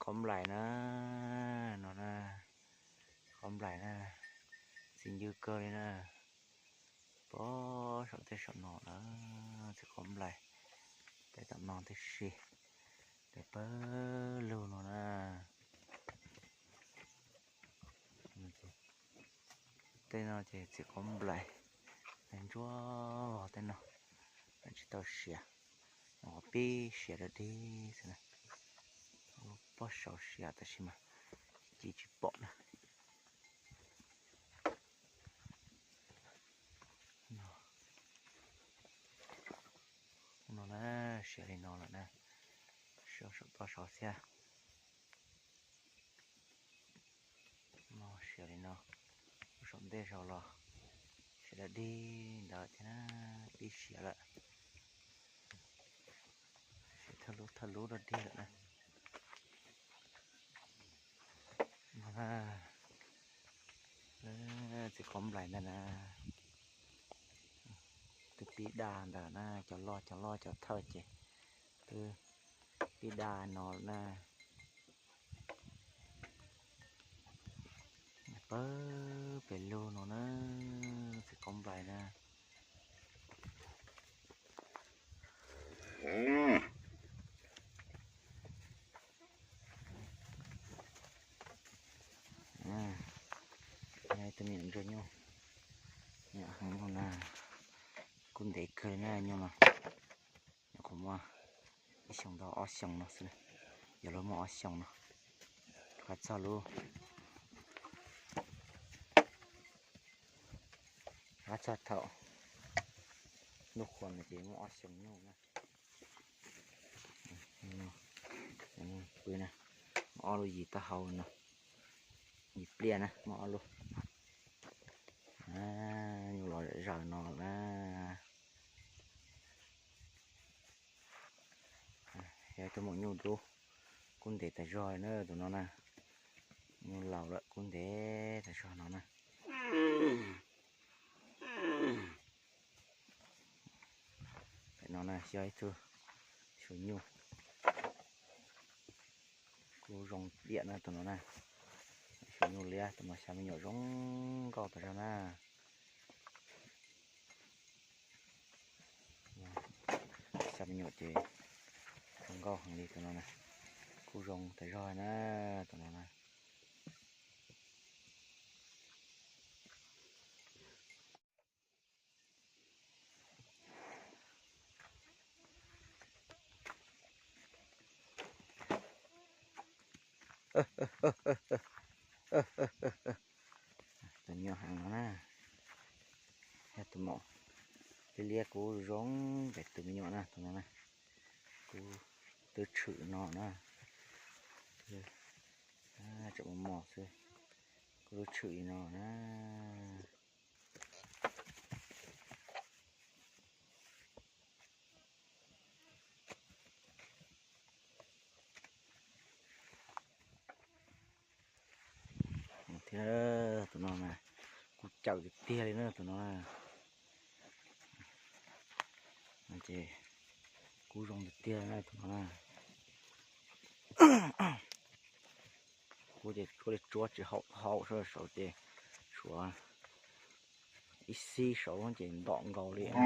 Qhov nplaim na, no na, qhov nplaim na, txiv ncw kawg li na. Pob saum tej saum no na, txiv qhov nplaim, tej tom no tib si, tej pawg lug no na. Tej no ces txiv qhov nplaim, ntsuab vog tej no, tsis tau siav, qhov pib siav dog dig xwb na. Pob saud siav tab sis mas ci tsis pom na. No na, siav li no lawm na, siav saum toj saud thiab. No siav li no, saum ntej saud los siav dog dig ntawd thiab na, pib siav lawm. Siav thawj lub thawj lub dog dig lawm na. No na, txiv qhov nplaim ntawd na, twb pib daj ntawd na, cov loj cov loj cov thawj ces twb pib daj no na. Pawg pem lug no na, txiv qhov nplaim na. Tus me nyuam ntsuag nyuj, nyuam heev no na, kub ntev kawg li na nyuj no. Nyuam qhuav muaj ib xyoos ntau ob xyoos no xwb, yog lub muaj ob xyoos no. Qab txog lub, qab txog thaum lub qhuas no ces muaj ob xyoos nyuj na. Pw na, muaj ob lub yim taub hau no, yim pliaj na, muaj ob lub. Nyuj los zaws no na. Yog ib tug maum nyuj dub, kub ntev tas zog na tus no na. Nyuj laus lawm kub ntev tas zog no na. Pem no na yog ib tug xyuas nyuj kub zoo tiam na tus no na. Xyuas nyuj liab tus no xya me nyuam zoo nkauj tas zog na. Xya me nyuam ces zoo nkauj heev li tus no na. Kub zoo tas zog na tus no na. Tus nyuam heev no na, yog tus maum liab liab kub zoo pem tus me nyuam na tus no na. Kub twb tshwm no na, tseem mos mos xwb, kub twb tshwm li no na. Thiab tus no na, kub cawm tiag tiag li na tus no na. Ces kub zoo tiag tiag na tus no na. Kub ces tsuab li tsuab tsis haum haum saud ces tshuav ib xib saud ces ntom nkaus li na.